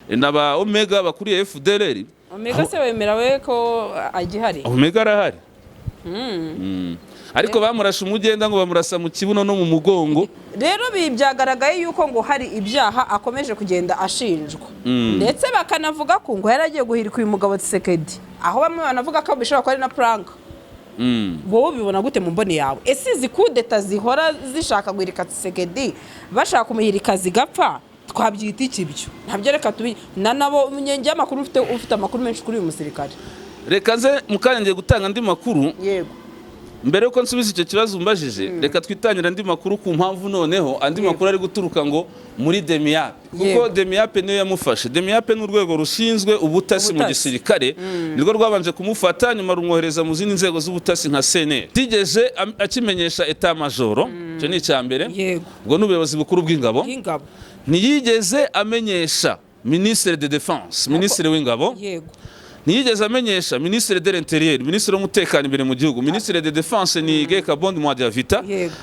Na ba Omega bakuriye FDLR. Omega se wemera we ko agihari? Omega arahari. Ariko bamurashe umugenda, ngo bamurasa mu kibuno no mu mugongo. Rero ibi byagaragaye yuko ngo hari ibyaha akomeje kugenda ashinjwa, ndetse bakanavuga ko ngo yari agiye guhirika uyu mugabo Tshisekedi, aho bamwe banavuga ko bishobora kuba ari na prank. Wowe ubibona gute mu mboni yawe? Ese izi kudeta zihora zishaka guhirika Tshisekedi, bashaka kumuhirika zigapfa, twabyita iki? Ibyo ntabyo reka tubi na nabo njye amakuru ufite amakuru menshi kuri uyu musirikare. Reka nze mu kanya, ngiye gutanga andi makuru. Mbere yuko nsubiza icyo kibazo umbajije, reka twitangire andi makuru ku mpamvu noneho andi makuru ari guturuka ngo muri DEMIAP, kuko DEMIAP niyo yamufashe. DEMIAP ni urwego rushinzwe ubutasi mu Ubutasi. gisirikare, nirwo rwabanje kumufata, nyuma rumwohereza mu zindi nzego z'ubutasi nka CNR. Tigeze akimenyesha état-major, icyo ni icya mbere. Ubwo ni ubuyobozi bukuru bw'ingabo. Bw'ingabo. Ntiyigeze amenyesha ministre de défense, minisitiri w'ingabo. Ntiyigeze amenyesha ministre de l'intérieur, minisitiri w'umutekano imbere mu gihugu. Ministre de défense ni Guy Kabond Mwadiamvita.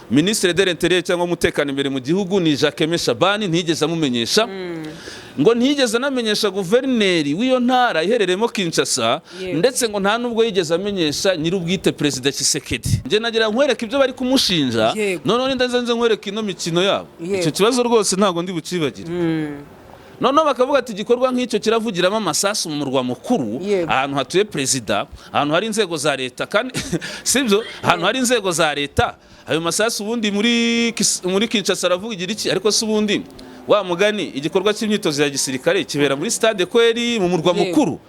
Ministre de l'intérieur cyangwa umutekano imbere mu gihugu ni Jacques Shabani, ntiyigeze amumenyesha. Ngo ntiyigeze anamenyesha guverineri w'iyo ntara iherereyemo Kinshasa. Ndetse ngo nta nubwo yigeze amenyesha nyir'ubwite, Perezida Tshisekedi. Njye nagira nkwereke ibyo bari kumushinja. Noneho nindaze nze nkwereke ino mikino yabo. Icyo kibazo rwose ntabwo ndi bukibagire. Noneho bakavuga ati igikorwa nk'icyo kiravugiramo amasasu mu murwa mukuru, ahantu hatuye perezida, ahantu hari inzego za leta, kandi sibyo, ahantu hari inzego za leta, ayo masasu ubundi muri Kinshasa aravugira iki? Ariko se ubundi wa mugani, igikorwa cy'imyitozo ya gisirikare kibera muri stade kweri mu murwa mukuru?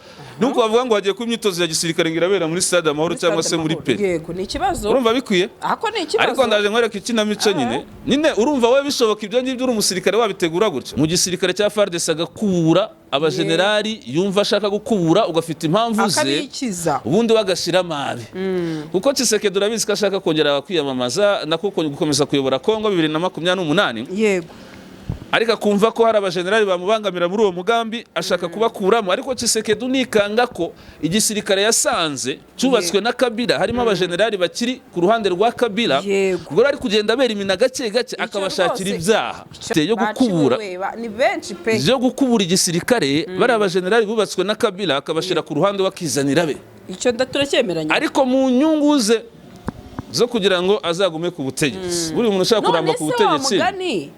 Nuko bavuga ngo hagiye kuba imyitozo ya gisirikare, ngo irabera muri Stade Amahoro Muri cyangwa Stade se muri Amahoro. Pele. Yego, ni ikibazo. Urumva bikwiye? Ako ni ikibazo. Ariko ndaje nkwereka ikinamico. Nyine urumva wowe bishoboka ibyo ngibyo, uri umusirikare wabitegura gutyo mu gisirikare cya FARDC, agakubura abajenerali yumva ashaka gukubura, ugafite impamvu ze, akabikiza, ubundi we agashyira amabi, kuko Tshisekedi urabizi ko ashaka kongera kwiyamamaza, nako gukomeza kuyobora Kongo 2028. Ariko akumva ko hari abajenerali bamubangamira muri uwo mugambi, ashaka kubakuramo. Ariko Tshisekedi unikanga ko igisirikare yasanze cyubatswe na Kabila harimo abajenerali bakiri ku ruhande rwa Kabila. Ubwo rero ari kugenda abera imina gake gake, akabashakira ibyaha yo gukubura, Baciwe ni benshi pe. yo gukubura igisirikare, bariya bajenerali bubatswe na Kabila, akabashyira ku ruhande, bakizanira be. Icyo turacyemeranya. Ariko mu nyungu ze zo kugira ngo azagume ku butegetsi. Buri muntu ushaka kuramba None ku se wa butegetsi. mugani,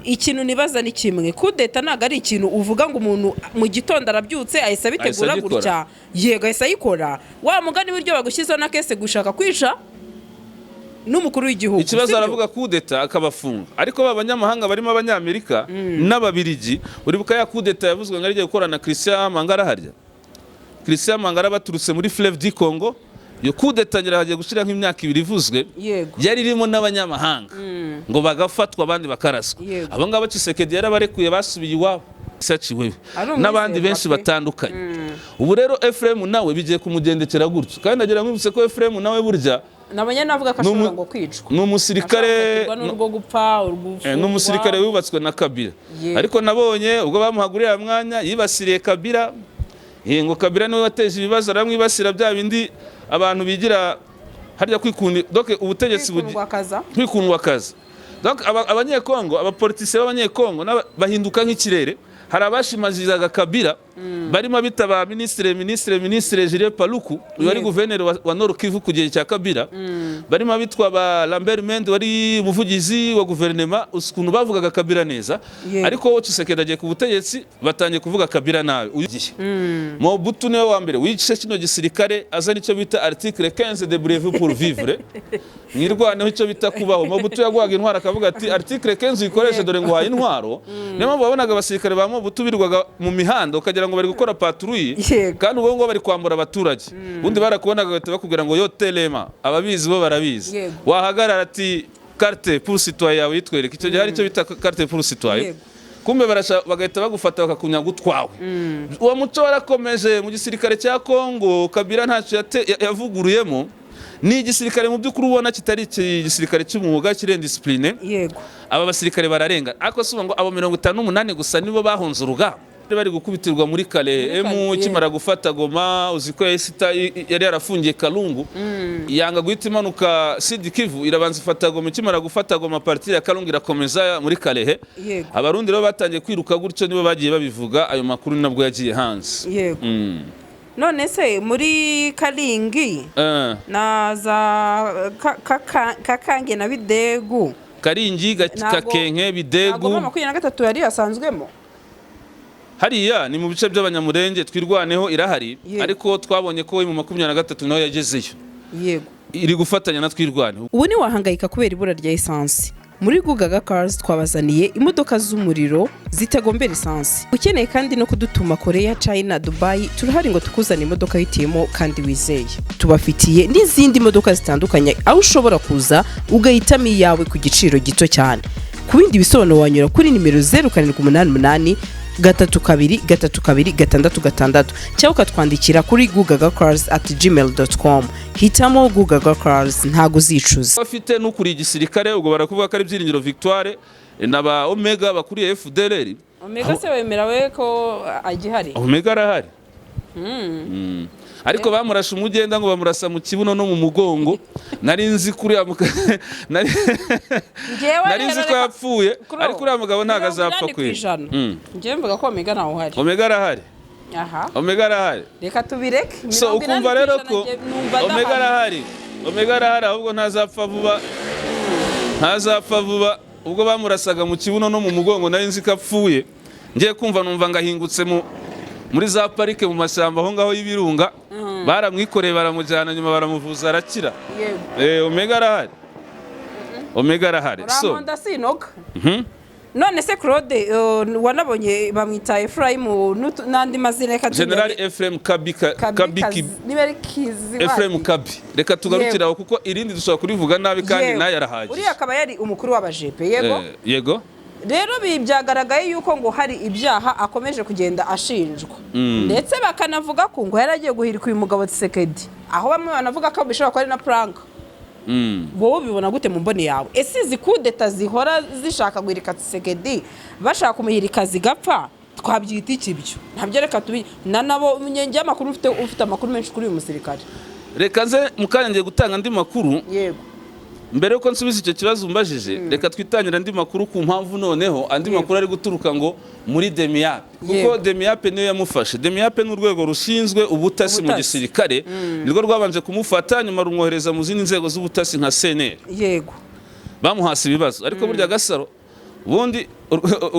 ikintu nibaza ni kimwe: kudeta ntabwo ari ikintu uvuga ngo umuntu mu gitondo arabyutse ahise abitegura Ahise agikora. gutya. Yego, ahise ayikora. Wa mugani w'iryo bagushyizeho na case gushaka kwica n'umukuru w'igihugu, Ikibazo, sibyo? aravuga kudeta akabafunga, ariko ba banyamahanga barimo Abanyamerika n'Ababirigi, uribuka ya kudeta yavuzwe ngo arigiye gukorana na Christian Mangara? Harya Christian Mangara baturutse muri Fleuve du Congo, iyo kudeta ngira hagiye gushira nk'imyaka 2 ivuzwe, yari irimo n'abanyamahanga, ngo bagafatwa, abandi bakaraswa. Abo ngabo Tshisekedi yarabarekuye, basubiye iwabo. Saciwe Ari umwizerwa n'abandi benshi pe. batandukanye. Ubu rero Ephraim nawe bigiye kumugendekera gutyo, kandi nagira nkwibutse ko Ephraim nawe burya Nabonye navuga ko ashobora ngo kwicwa, ni umusirikare ashobora gukatirwa n'urwo gupfa, urwo Ni umusirikare wubatswe na Kabila. Ariko nabonye ubwo bamuhaga uriya mwanya yibasiriye Kabila. Ngo Kabila niwe wateje ibibazo, aramwibasira, bya bindi abantu bigira harya kwikundi, donc ubutegetsi Kwikundwakaza. Kwikundwa akazi. Donc Abanyekongo, abapolitisiye b'Abanyekongo bahinduka nk'ikirere. Hari abashimagizaga Kabila barimo abita ba ministre Julien Paluku, uyu wari guverineri wa Nord Kivu ku gihe cya Kabila, barimo abitwa ba Lambert Mende wari umuvugizi wa guverinema, ukuntu bavugaga Kabila neza. Ariko wowe Tshisekedi agiye ku butegetsi, batangiye kuvuga Kabila nabi. Uyu gihe Mobutu niwe wa mbere wicishe kino gisirikare, azana icyo bita article 15 de brevet pour vivre, mwirwaneho, icyo bita kubaho. Mobutu yaguhaga intwaro akavuga ati article 15 uyikoreshe, dore nguhaye intwaro. Niyo mpamvu wabonaga abasirikare ba Mobutu birirwaga mu mihanda ukagira ngo bari gukora patrouille, kandi ubwo ngo bari kwambura abaturage. Ubundi barakubonaga bagahita bakubwira ngo yo telema, ababizi bo barabizi. Wahagarara ati carte pour citoyen yawe yitwereka. Icyo gihe hari icyo bita carte pour citoyen. Kumbe bagahita bagufata bakakunyaga utwawe. Uwo muco warakomeje mu gisirikare cya Kongo. Kabila ntacyo yavuguruyemo. Ni igisirikare mu by'ukuri ubona kitari igisirikare cy'umwuga, kiri indiscipliné. Aba basirikare bararenga, ariko si ngo abo 58 gusa nibo bahunze urugamba. Bari gukubitirwa muri Kalehe. Muri Emu Kalehe. ikimara gufata Goma, uzi ko yahise yari yarafungiye Kalungu, yanga guhita imanuka Sud Kivu, irabanza ifata Goma. Ikimara gufata Goma, partie ya Kalungu irakomeza muri Kalehe. Abarundi rero batangiye kwiruka gutyo, nibo bagiye babivuga, ayo makuru ni nabwo yagiye hanze. None se muri Karingi na za Kakange na Bidegu? Karingi, Kakenke, Ntabwo Bidegu. 23 yari yasanzwemo. Hariya ni mu bice by'Abanyamurenge, Twirwaneho irahari. Ariko twabonye ko mu 23 naho yagezeyo, iri gufatanya na Twirwaneho. Ubu ntiwahangayika kubera ibura rya esansi. Muri Gugaga Cars twabazaniye imodoka z'umuriro zitagombera esansi. Ukeneye kandi no kudutuma Korea, China, Dubai, turahari ngo tukuzane imodoka yitiyemo kandi wizeye. Tubafitiye n'izindi modoka zitandukanye, aho ushobora kuza ugahitamo iyawe ku giciro gito cyane. Ku bindi bisobanuro wanyura kuri nimero 0788323266 cyangwa ukatwandikira kuri gugagacars@gmail.com. Hitamo Gugaga Cars, ntago uzicuza. Bafite n'ukuriye igisirikare, ubwo barakuvuga ko ari Byiringiro Victoire na ba Omega bakuriye FDLR. Omega se wemera we ko agihari? Omega arahari. Ariko bamurashe umugenda, ngo bamurasa mu kibuno no mu mugongo. Nari nzi kuriya Njyewe nari nzi rero ko yapfuye, Kuro, ariko uriya mugabo ntabwo azapfa 80 ku kwera. ijana. Njyewe mvuga ko Omega ntawe uhari. Omega arahari. Aha. Omega arahari. Reka tubireke. So 80 ukumva ku rero ijana ko njye numva Omega ndahamya. arahari, Omega arahari, ahubwo ntazapfa vuba, ntazapfa vuba. Ubwo bamurasaga mu kibuno no mu mugongo nari nzi ko apfuye. Ngiye kumva numva ngahingutse muri za parike, mu mashyamba aho ngaho y'ibirunga. Baramwikoreye baramujyana, nyuma baramuvuza arakira. Omega arahari, Omega arahari. So Uramonda sinoga. None se Claude, wanabonye bamwita Ephraim n'andi mazina, reka General Ephraim Kabi Kabi Kabi niba ari Kizi Ephraim Kabi, reka tugarukire aho kuko irindi dushobora kurivuga nabi kandi nayo arahagije. Uriya akaba yari umukuru w'abajepe, yego. Yego. Rero byagaragaye yuko ngo hari ibyaha akomeje kugenda ashinjwa, ndetse bakanavuga ko ngo yari agiye guhirika uyu mugabo Tshisekedi, aho bamwe banavuga ko bishobora kuba ari na prank. Wowe ubibona gute mu mboni yawe? Ese izi kudeta zihora zishaka guhirika Tshisekedi, bashaka kumuhirika zigapfa, twabyita iki? Byo ntabyo reka tubi na nabo njye amakuru ufite amakuru menshi kuri uyu musirikare. Reka nze mukanya ngiye gutanga andi makuru. Mbere yuko nsubiza icyo kibazo umbajije, reka twitangire andi makuru ku mpamvu noneho andi makuru ari guturuka ngo muri DEMIAP, kuko DEMIAP niyo yamufashe. DEMIAP ni urwego rushinzwe ubutasi mu Ubutasi. gisirikare, nirwo rwabanje kumufata, nyuma rumwohereza mu zindi nzego z'ubutasi nka CNR. Bamuhase ibibazo. Ariko burya Gasaro, ubundi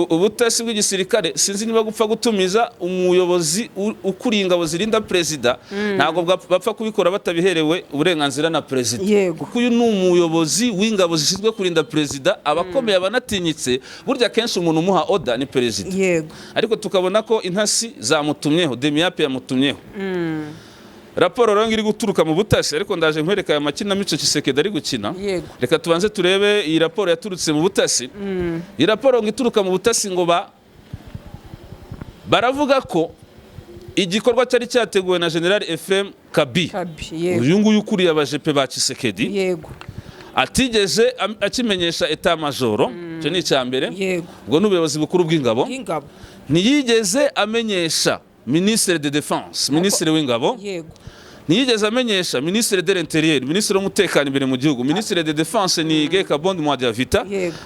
ubutasi bw'igisirikare, sinzi niba gupfa gutumiza umuyobozi ukuriye ingabo zirinda perezida, ntabwo bapfa kubikora batabiherewe uburenganzira na perezida. Kuko uyu ni umuyobozi w'ingabo zishinzwe kurinda perezida, abakomeye, abanatinyitse. Burya akenshi umuntu umuha order ni perezida. Ariko tukabona ko intasi zamutumyeho, DEMIAP yamutumyeho. Raporo rero iri guturuka mu butasi, ariko ndaje nkwereka aya makinamico Tshisekedi ari gukina. Reka tubanze turebe iyi raporo yaturutse mu butasi. Iyi raporo ngo ituruka mu butasi, ngo baravuga ko igikorwa cyari cyateguwe na General Ephraim Kabi, Kabi, yego. uyu nguyu ukuriye abajepe ba Tshisekedi, atigeze akimenyesha état major. Icyo ni icya mbere. Ubwo ni ubuyobozi bukuru bw'ingabo. Bw'ingabo. Ntiyigeze amenyesha ministre de défense, ministre w'ingabo. Ntiyigeze amenyesha ministre de l'intérieur, ministre w'umutekano imbere mu gihugu. Ministre de défense ni Guy Kabond Mwadiavita.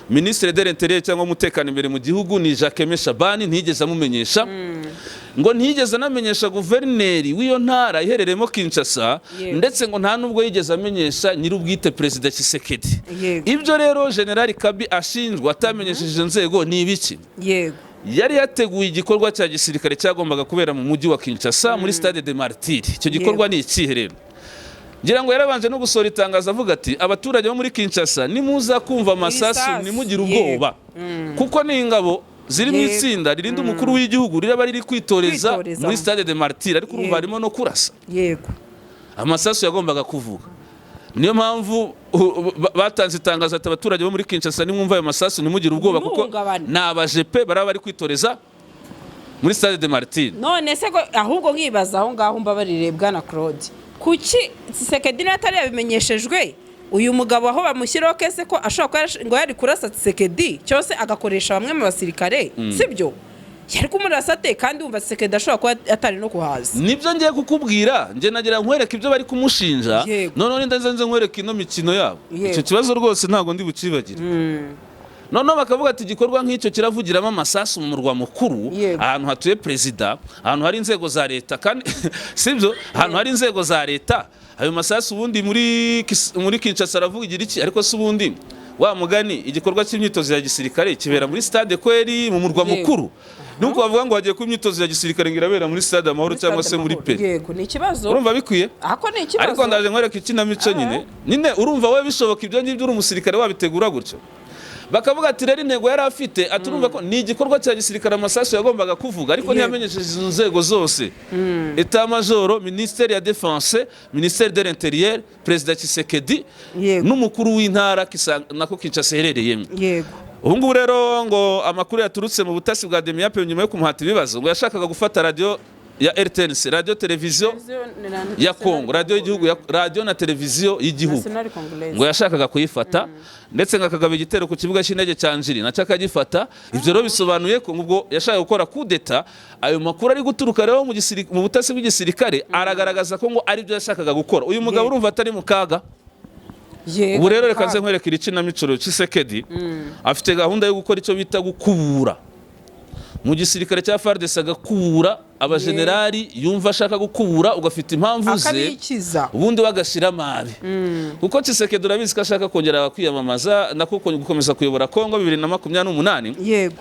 Ministre de l'intérieur cyangwa umutekano imbere mu gihugu ni Jacques Shabani. Ntiyigeze amumenyesha. Ngo ntiyigeze anamenyesha guverineri w'iyo ntara iherereyemo Kinshasa. Ndetse ngo nta nubwo yigeze amenyesha nyir'ubwite, perezida Tshisekedi. Ibyo rero General Kabi ashinjwa atamenyesheje izo nzego ni ibiki? Yari yateguye igikorwa cya gisirikare cyagombaga kubera mu mujyi wa Kinshasa, muri Stade des Martyrs. Icyo gikorwa ni ikihe rero? Ngira ngo yarabanje no gusohora itangazo avuga ati: "Abaturage bo muri Kinshasa, nimuza kumva amasasu, Ibisasu, ntimugire ubwoba, kuko ni ingabo ziri mu itsinda ririnda umukuru w'igihugu riraba riri kwitoreza Kwitoreza. muri Stade des Martyrs." Ariko urumva harimo no kurasa, amasasu yagombaga kuvuga. Niyo mpamvu batanze itangazo ati: "Abaturage bo muri Kinshasa, nimwumva ayo masasu ntimugire ubwoba, kuko Ntimuhungabane. ni abajepe baraba bari kwitoreza muri Stade des Martyrs." None se ko ahubwo nkibaza aho ngaho, mbabarire bwana Claude, kuki Tshisekedi niba atari yabimenyeshejwe, uyu mugabo aho bamushyiraho kese ko ashobora kuba ngo yari kurasa Tshisekedi cyose, agakoresha bamwe mu basirikare, sibyo? Yari kumurasa ate kandi wumva Tshisekedi ashobora kuba atari no kuhaza? Nibyo ngiye kukubwira. Njye nagira nkwereke ibyo bari kumushinja. Noneho nindaze nze nkwereke ino mikino yabo. Icyo kibazo rwose ntabwo ndi bukibagire. Noneho bakavuga ati igikorwa nk'icyo kiravugiramo amasasu mu murwa mukuru, ahantu hatuye perezida, ahantu hari inzego za leta, kandi sibyo, ahantu hari inzego za leta, ayo masasu ubundi muri Kinshasa aravuga igira iki? Ariko se ubundi wa mugani, igikorwa cy'imyitozo ya gisirikare kibera muri stade kweri mu murwa mukuru? Nuko bavuga ngo hagiye kuba imyitozo ya gisirikare ngo irabera muri Stade Amahoro Muri cyangwa Stade se muri Amahoro. Pele. Yego, ni ikibazo. Urumva bikwiye? Ako ni ikibazo. Ariko ndaje nkwereka ikinamico. Nyine urumva wowe bishoboka ibyo ngibyo, uri umusirikare wabitegura gutyo? Bakavuga ati rero intego yari afite, ati urumva ko ni igikorwa cya gisirikare, amasasu yagombaga kuvuga, ariko ntiyamenyesheje izo nzego zose: état major, ministère ya défense, ministère de l'intérieur, perezida Tshisekedi n'umukuru w'intara nako Kinshasa iherereyemo. Ubu ngubu rero ngo amakuru yaturutse mu butasi bwa Demiap, nyuma yo kumuhata ibibazo, ngo yashakaga gufata radiyo ya RTNC, radiyo televiziyo ya Congo, radiyo y'igihugu, radiyo na televiziyo y'igihugu. Nationale Congolaise. Ngo yashakaga kuyifata, ndetse ngo akagaba igitero ku kibuga cy'indege cya Njiri, nacyo akagifata. Ibyo rero bisobanuye ko ubwo yashakaga gukora kudeta. Ayo makuru ari guturuka rero mu butasi bw'igisirikare aragaragaza ko ngo aribyo yashakaga gukora. Uyu mugabo urumva atari mu kaga? Ubu rero reka nze nkwereke iri kinamico. Tshisekedi afite gahunda yo gukora icyo bita gukubura mu gisirikare cya FARDC, agakubura abajenerali yumva ashaka gukubura, ugafite impamvu ze, akabikiza, ubundi bagashyira amabi, kuko Tshisekedi urabizi ko ashaka kongera kwiyamamaza, nako gukomeza kuyobora Kongo 2028,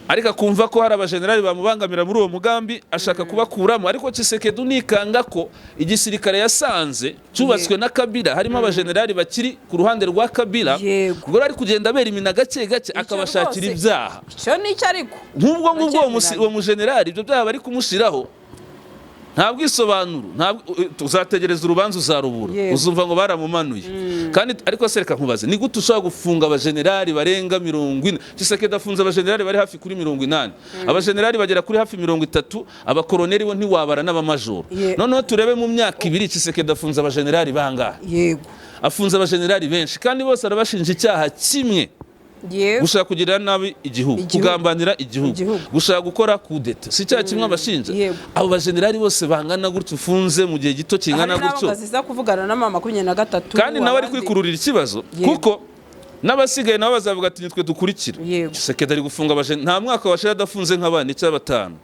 ariko akumva ko hari abajenerali bamubangamira muri uwo mugambi, ashaka kubakuramo. Ariko Tshisekedi unikanga ko igisirikare yasanze cyubatswe na Kabila harimo abajenerali bakiri ku ruhande rwa Kabila, ubwo ari kugenda abera imina gake gake, akabashakira ibyaha. Icyo ni icyo ariko. Nk'ubwo ngubwo uwo mujenerali, ibyo byaha bari kumushyiraho nta bwisobanuro, uzategereza urubanza uzarubura. Uzumva ngo baramumanuye kandi. Ariko se reka nkubaze, ni gute ushobora gufunga abajenerali barenga 40? Tshisekedi afunze abajenerali bari hafi kuri 80, abajenerali bagera kuri hafi 30, abakoroneri bo ntiwabara, n'abamajoro. Noneho turebe mu myaka 2 Tshisekedi afunze abajenerali bangahe? Afunze abajenerali benshi, kandi bose arabashinja icyaha kimwe: gushaka kugirira nabi igihugu, Igihugu. kugambanira igihugu, Igihugu. gushaka gukora kudeta. Si icyaha kimwe abashinja? Yego. Abo bajenerali bose bangana gutyo ufunze mu gihe gito kingana Hari n'abo gutyo, baziza kuvugana na mama 23. kandi nawe ari abandi- kwikururira ikibazo, kuko n'abasigaye nabo bazavuga ati nitwe dukurikira. Tshisekedi ari gufunga abajen, nta mwaka washira adafunze nka bane cyangwa batanu.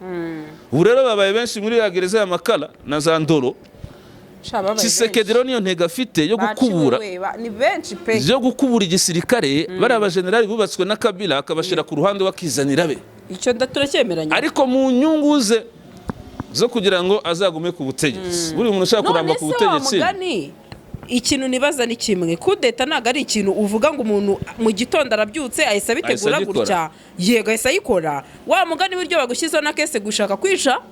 Ubu rero babaye benshi muri ya gereza ya Makala na za Ndolo. Sha, babaye Tshisekedi benshi. rero niyo ntego afite yo Baciwe gukubura, we, ni benshi pe. yo gukubura igisirikare, bariya bajenerali bubatswe na Kabila, akabashyira ku ruhande bakizanira be, Icyo turacyemeranya. ariko mu nyungu ze zo kugira ngo azagume ku butegetsi. Buri muntu ushaka kuramba None ku se wa butegetsi. mugani, ikintu nibaza ni kimwe: kudeta ntabwo ari ikintu uvuga ngo umuntu mu gitondo arabyutse ahise abitegura Ahise agikora. gutya, yego, ahise ayikora. Wa mugani w'iryo bagushyizeho na case gushaka kwica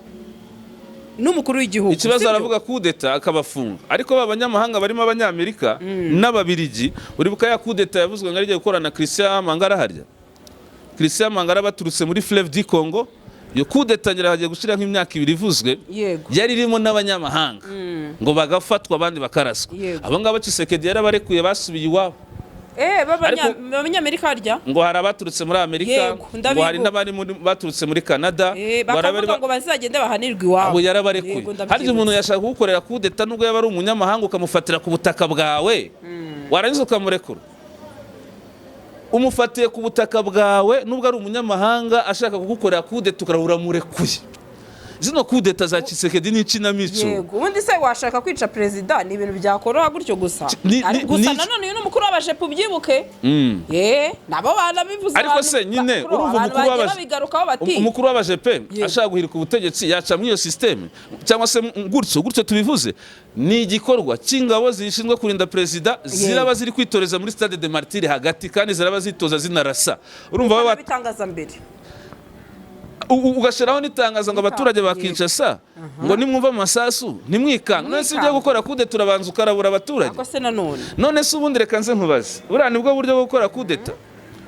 n'umukuru w'igihugu, Ikibazo, sibyo? aravuga kudeta akabafunga, ariko ba banyamahanga barimo Abanyamerika n'Ababirigi, uribuka ya kudeta yavuzwe ngo arigiye gukorana na Christian Mangara harya, Christian Mangara baturutse muri Fleuve du Congo? Iyo kudeta ngira hagiye gushira nk'imyaka 2 ivuzwe, yari irimo n'abanyamahanga, ngo bagafatwa abandi bakaraswa. Abo ngabo Tshisekedi yarabarekuye, basubiye iwabo. B'abanyamerika harya? Ngo hari abaturutse muri Amerika, Yego, ngo hari ndabibuka. n'abari baturutse muri Canada, ngo hari abari Bakavuga ngo bazagende bahanirwe iwabo. Abo yarabarekuye. Yego, Harya ndabyibutse. umuntu yashaka kugukorera kudeta, nubwo yaba ari umunyamahanga, ukamufatira ku butaka bwawe, warangiza ukamurekura? Umufatiye ku butaka bwawe, nubwo ari umunyamahanga, ashaka kugukorera kudeta, ukaba uramurekuye. Zino kudeta za Tshisekedi ni ikinamico. Yego, ubundi se washaka kwica perezida ni ibintu byakoroha gutyo gusa? Gusa nanone uyu ni umukuru w'abajepe, ubyibuke. Nabo banabivuze. Ariko se nyine urumva abantu umukuru bagiye babigarukaho bati umukuru w'abajepe ashaka guhirika ubutegetsi yaca muri iyo système, cyangwa se gutyo gutyo tubivuze, ni igikorwa cy'ingabo zishinzwe kurinda perezida, ziraba ziri kwitoreza muri Stade des Martyrs hagati, kandi ziraba zitoza zinarasa. Urumva baba bitangaza mbere. Ugashyiraho n'itangazo ngo abaturage ba Kinshasa ngo nimwumva amasasu ntimwikanga. None se ugiye gukora kudeta urabanza ukarabura abaturage? Ariko se nanone None se ubundi reka nze nkubaze, buriya nibwo buryo bwo gukora kudeta,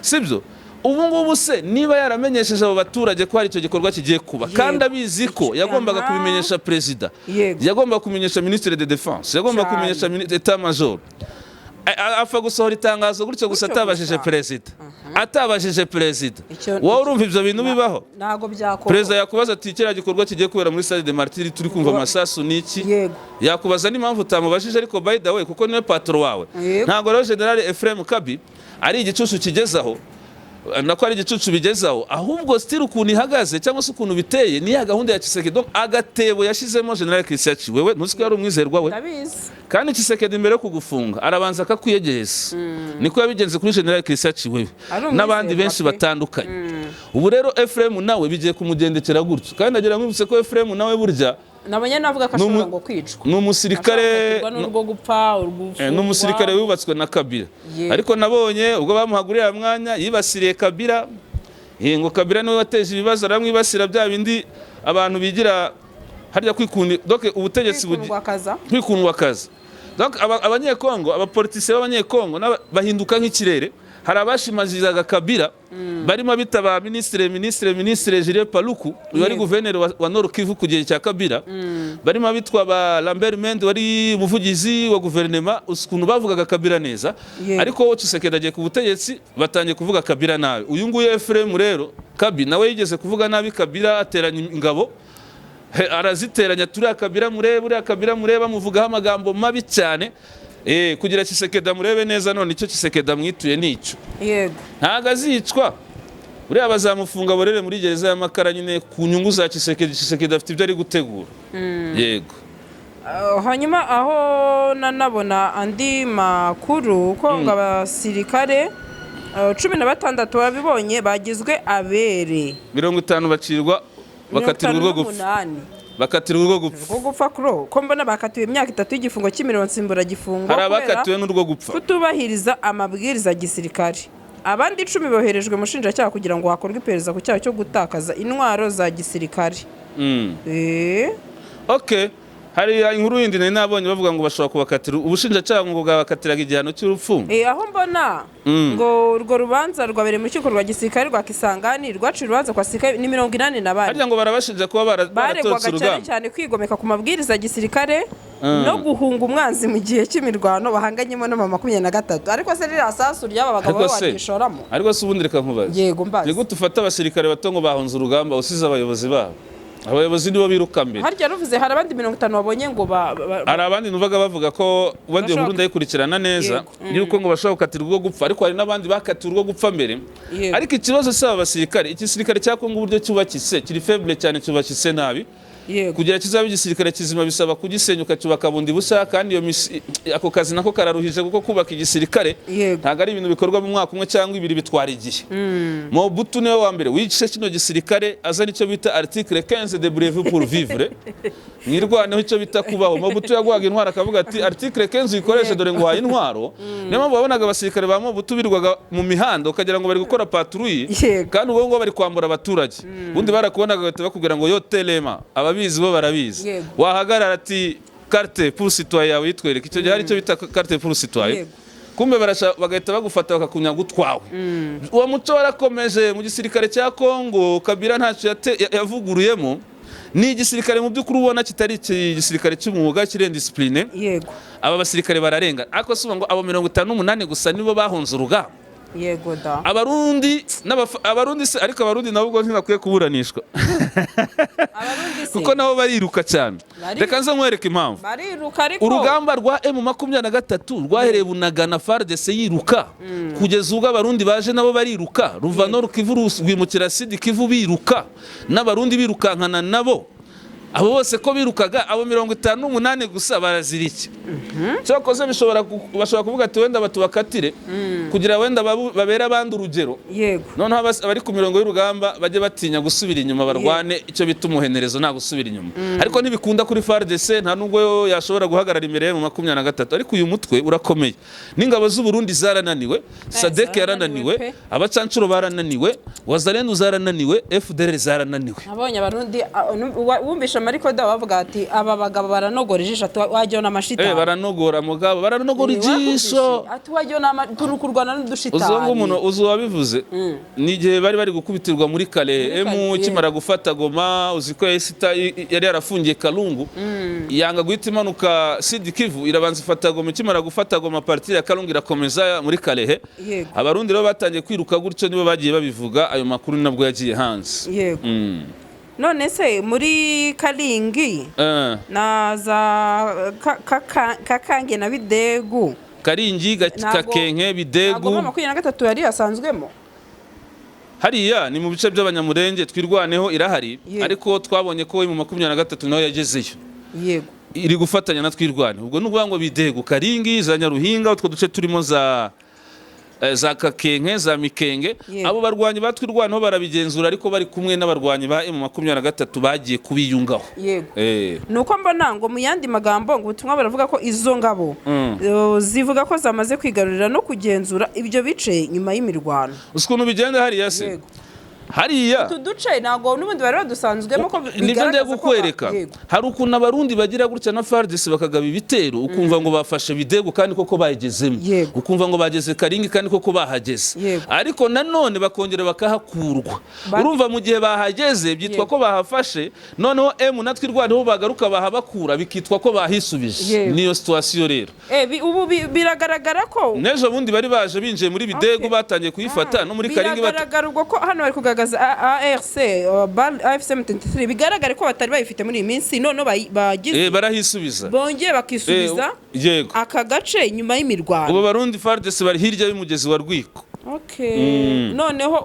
sibyo? Ubu ngubu se niba yaramenyesheje abo baturage ko hari icyo gikorwa kigiye kuba, kandi abizi ko yagombaga kubimenyesha perezida, yagombaga kumenyesha ministre de défense, yagombaga kumenyesha état major, Apfa gusohora itangazo gutyo gusa Gutyo atabajije gusa. perezida, atabajije perezida. Wowe urumva ibyo bintu bibaho? Ntabwo byakorwa. Perezida yakubaza ati: "Kiriya gikorwa kigiye kubera muri Stade des Martyrs, turi kumva amasasu, ni iki?" Yakubaza n'impamvu utamubajije, ariko by the way, kuko niwe patron wawe. Ntabwo rero General Ephraim Kabi ari igicucu kigezaho, nako ari igicucu bigezaho, ahubwo still ukuntu ihagaze cyangwa se ukuntu biteye ni ya gahunda ya Tshisekedi. Donc agatebo yashizemo General Christian Chiwewe, ntuzi ko yari umwizerwa we? Ndabizi. Kandi Tshisekedi mbere yo kugufunga arabanza akakwiyegereza. Niko yabigenze kuri General Christian Chiwewe Ari n'abandi umwizerwa benshi pe. batandukanye. Ubu rero Ephraim nawe bigiye kumugendekera gutyo, kandi nagira nkwibutse ko Ephraim nawe burya Nabonye navuga ko ashobora ngo kwicwa. Ni umusirikare. Ashobora gukatirwa n'urwo gupfa, urwo Ni umusirikare wubatswe na Kabila. Ariko nabonye ubwo bamuhaga uriya mwanya yibasiriye Kabila. Ngo Kabila niwe wateje ibibazo, aramwibasira, bya bindi abantu bigira harya kwikundi, donc ubutegetsi Kwikundwakaza. Kwikundwa akazi. Donc abanyekongo, abapolitisiye b'abanyekongo bahinduka nk'ikirere. Hari abashimagizaga Kabila barimo abita ba ministre, ministre Julien Paluku, uyu wari guverineri wa Nord Kivu ku gihe cya Kabila, barimo abitwa ba Lambert Mende wari umuvugizi wa guverinema, ukuntu bavugaga Kabila neza. Ariko Tshisekedi agiye ku butegetsi, batangiye kuvuga Kabila nabi. Uyu nguyu Ephraim rero Kabi nawe yigeze kuvuga nabi Kabila, ateranya ingabo. Araziteranya, turiya Kabila murebe, uriya Kabila murebe, amuvugaho amagambo mabi cyane kugira Tshisekedi amurebe neza. None icyo Tshisekedi amwituye ni icyo. Ntabwo azicwa uriya, bazamufunga borere muri gereza y'amakara nyine ku nyungu za Tshisekedi. Tshisekedi afite ibyo ari gutegura, yego. Hanyuma aho nanabona andi makuru ko ngo abasirikare 16 babibonye bagizwe abere. 50 bacirwa, bakatirwa urwo gupfa. 58. Bakatirwa urwo gupfa. Rwo gupfa kuro ko mbona bakatiwe imyaka 3 y'igifungo cy'imirimo nsimburagifungo Hari kubera abakatiwe n'urwo gupfa. kutubahiriza amabwiriza ya gisirikare. Abandi 10 boherejwe mu bushinjacyaha kugira ngo hakorwe iperereza ku cyaha cyo gutakaza intwaro za gisirikare. Okay, hari inkuru yindi nari nabonye bavuga ngo bashobora kubakatira, ubushinjacyaha ngo bwabakatiraga igihano cy'urupfu. Aho mbona ngo urwo rubanza rwabereye mu rukiko rwa gisirikare rwa Kisangani, rwaciye urubanza kwa sirikare ni 84. Harya ngo barabashinja kuba Baregwaga baratorotse cyane urugamba. cyane kwigomeka ku mabwiriza ya gisirikare no guhunga umwanzi mu gihe cy'imirwano bahanganyemo na 23. Ariko se ririya sasu ry'aba bagabo Ariko se waryishoramo? Ariko se ubundi reka nkubaze. Yego, mbaze. Ni gute ufata abasirikare bato ngo bahunze urugamba usize abayobozi babo? Abayobozi nibo biruka mbere. Harya ruvuze hari abandi 50 babonye ngo Hari abandi numvaga bavuga ko ubundi iyo nkuru ndayikurikirana neza, yuko ngo bashobora gukatirwa urwo gupfa, ariko hari n'abandi bakatiwe urwo gupfa mbere. Ariko ikibazo si aba basirikare. Igisirikare cya Kongo uburyo cyubakitse kiri faible cyane, cyubakitse nabi. Kugira kizabe igisirikare kizima bisaba kugisenya ukacyubaka bundi bushya, kandi iyo ako kazi nako kararuhije, kuko kubaka igisirikare ntabwo ari ibintu bikorwa mu mwaka umwe cyangwa ibiri, bitwara igihe. Mobutu niwe wa mbere wicishe kino gisirikare, azana icyo bita article 15 de brevet pour vivre, mwirwaneho, icyo bita kubaho. Mobutu yaguhaga intwaro akavuga ati: "Article 15 uyikoreshe, dore nguhaye intwaro." Niyo mpamvu wabonaga abasirikare ba Mobutu birirwaga mu mihanda ukagira ngo bari gukora patrouille, kandi ubwo ngubwo bari kwambura abaturage. Ubundi barakubonaga bagahita bakubwira ngo: "Yo telema." Ababizi bo barabizi. Wahagarara ati: "Carte pour citoyen yawe yitwereka." Icyo gihe hari icyo bita carte pour citoyen. Kumbe bagahita bagufata bakakunyaga utwawe. Uwo muco warakomeje mu gisirikare cya Kongo. Kabila ntacyo yavuguruyemo. Ni igisirikare mu by'ukuri ubona kitari igisirikare cy'umwuga, kiri indiscipliné. Aba basirikare bararenga, ariko si ngo abo 58 gusa nibo bahunze urugamba. Yego da. Abarundi abarundi se, ariko abarundi nabo ubwo ntibakwiye kuburanishwa? Abarundi se? Kuko nabo bariruka cyane. Reka nze nkwereke impamvu. Bariruka ariko Urugamba rwa M23 rwahereye Bunagana, FARDC yiruka, kugeza ubwo abarundi baje nabo bariruka, ruva Nord Kivu rwimukira Sud Kivu biruka, n'abarundi birukankana nabo. Abo bose ko birukaga, abo 58 gusa barazira iki? Cyakoze bashobora kuvuga ati wenda batubakatire kugira wenda babere abandi urugero, noneho abari ku mirongo y'urugamba bajye batinya gusubira inyuma, barwane icyo bita umuhenerezo, nta gusubira inyuma. Ariko ntibikunda kuri FARDC, nta nubwo yo yashobora guhagarara imbere mu 23. Ariko uyu mutwe urakomeye, n'ingabo z'u Burundi zarananiwe, SADC Zarananiwe yarananiwe, pe. abacancuro barananiwe, Wazalendo zarananiwe, FDLR zarananiwe. Nabonye abarundi wumvishe amarikoda bavuga ati aba bagabo baranogora ijisho, ati wajyaho n'amashitani. Baranogora mugabo, baranogora ijisho. Ati wajyaho turi kurwana n'udushitani. Uzonga umuntu uzi wabivuze ni igihe bari gukubitirwa muri Kalehe, emu ikimara gufata Goma, uzi ko yari yarafungiye Kalungu, yanga guhita imanuka Sud Kivu, irabanza ifata Goma, ikimara gufata Goma partie ya Kalungu irakomeza muri Kalehe. Abarundi rero batangiye kwiruka gutyo, nibo bagiye babivuga, ayo makuru nabwo yagiye hanze. None se muri Karingi na za Kakange na Bidegu? Karingi, Kakenke, Bidegu. Ntabwo 23 yari yasanzwemo. Hariya ni mu bice by'Abanyamurenge, Twirwaneho irahari, ariko twabonye ko mu 23 naho yagezeyo. Iri gufatanya na Twirwane. Ubwo ni ukuvuga ngo Bidegu, Karingi, za Nyaruhinga, utwo duce turimo za Kakenke, za Mikenge, abo barwanyi ba Twirwaneho barabigenzura, ariko bari kumwe n'abarwanyi ba M23 bagiye kubiyungaho. Ni uko mbona ngo mu yandi magambo ngo ubutumwa baravuga ko izo ngabo zivuga ko zamaze kwigarurira no kugenzura ibyo bice nyuma y'imirwano. Uzi ukuntu bigenda hariya se? Hariya utu duce ntabwo n'ubundi bari badusanzwemo ko nibyo ngiye bigaragaza ko kukwereka. Hari ukuntu Abarundi bagira gutya na FARDC bakagaba ibitero, ukumva ngo bafashe Bidego kandi koko bayigezemo, ukumva ngo bageze Karingi kandi koko bahageze, ariko nanone bakongera bakahakurwa. Urumva mu gihe bahageze byitwa ko bahafashe, noneho M natwe Twirwaneho bagaruka bahabakura bikitwa ko bahisubije. Niyo situation rero. Ubu biragaragara ko n'ejo bundi bari baje binjiye muri Bidego, batangiye kuyifata no muri Karingi. Biragaragara ubwo ko hano bari kugaragaza ARC AFC M23, bigaragare ko batari bayifite muri iyi minsi, noneho bagize Barahisubiza. Bongeye bakisubiza aka gace nyuma y'imirwano. Ubu Barundi FARDC bari hirya y'umugezi wa Rwiko. Noneho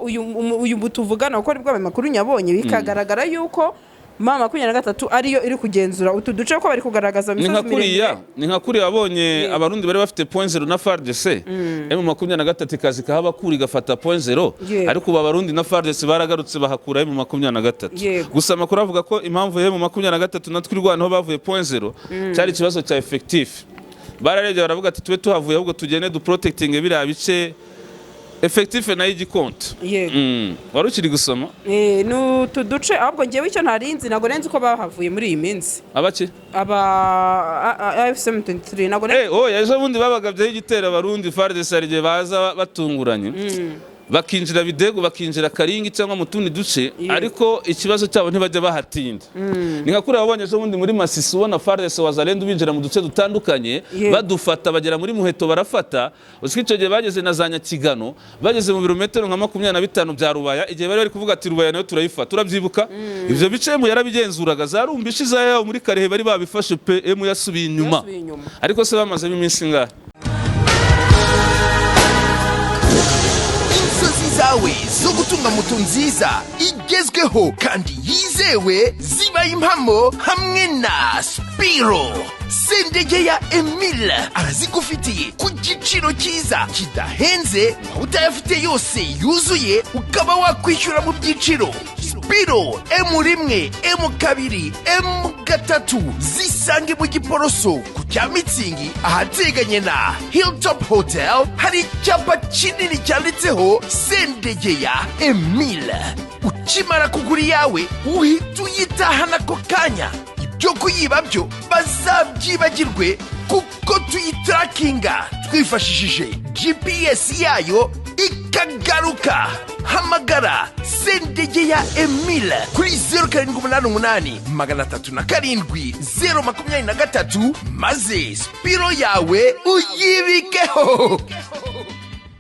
uyu tuvugana, kuko nibwo ayo makuru nyabonye, bikagaragara yuko M23 ariyo iri kugenzura utu duce, ko bari kugaragaza Ni nka imisozi kuriya miremire. Ni nka kuriya wabonye Abarundi bari bafite point zero na FARDC, M23 ikaza ikahabakura igafata point zero, ariko ubu Abarundi na FARDC baragarutse bahakura M23. Gusa amakuru avuga ko impamvu M23 na Twirwaneho bavuye point zero cyari ikibazo cya effectif. Bararebye baravuga ati tube tuhavuye, ahubwo tugende duprotecting biriya bice, effectif nayo igikonta. Wari ukiri gusoma? Ni utu duce, ahubwo ngewe icyo ntarinzi, ntabwo nari nzi ko bahavuye muri iyi minsi. Abaki? Aba AFC M23 ntabwo nari Oya, ejo bundi babagabyeho igitero Abarundi, FARDC hari igihe baza batunguranye bakinjira Bidego, bakinjira Karingi cyangwa mu tundi duce, ariko ikibazo cyabo ntibajya bahatinda. Ni nka kuriya wabonye ejo bundi muri Masisi, ubona FARDC, Wazalendo binjira mu duce dutandukanye, badufata bagera muri Muheto barafata. Uziko icyo gihe bageze na za Nyakigano, bageze mu birometero nka 25 bya Rubaya, igihe bari bari kuvuga ati Rubaya nayo turayifata, turabyibuka. Ibyo bice mu yarabigenzuraga, za Rumbishi za yaho muri Karehe bari babifashe pe, emu yasubiye inyuma. Yasubiye inyuma. Ariko se bamazemo iminsi ingahe? Inzozi zawe zo gutunga moto nziza igezweho kandi yizewe zibaye impamo hamwe na Spiro. Sendege ya Emile arazigufitiye ku giciro cyiza kidahenze, waba utayafite yose yuzuye ukaba wakwishyura mu byiciro. Spiro M1, M2, M3 zisange mu Giporoso ku cya Mitsingi, ahateganye na Hilltop Hotel, hari icyapa kinini cyanditseho Sendegeya Emile. Ukimara kugura iyawe uhita uyitahana ako kanya, ibyo kuyiba byo bazabyibagirwe kuko tuyitarakinga twifashishije GPS yayo ikagaruka. Hamagara Sendegeya Emile kuri 0788 307 023, maze Spiro yawe uyibikeho.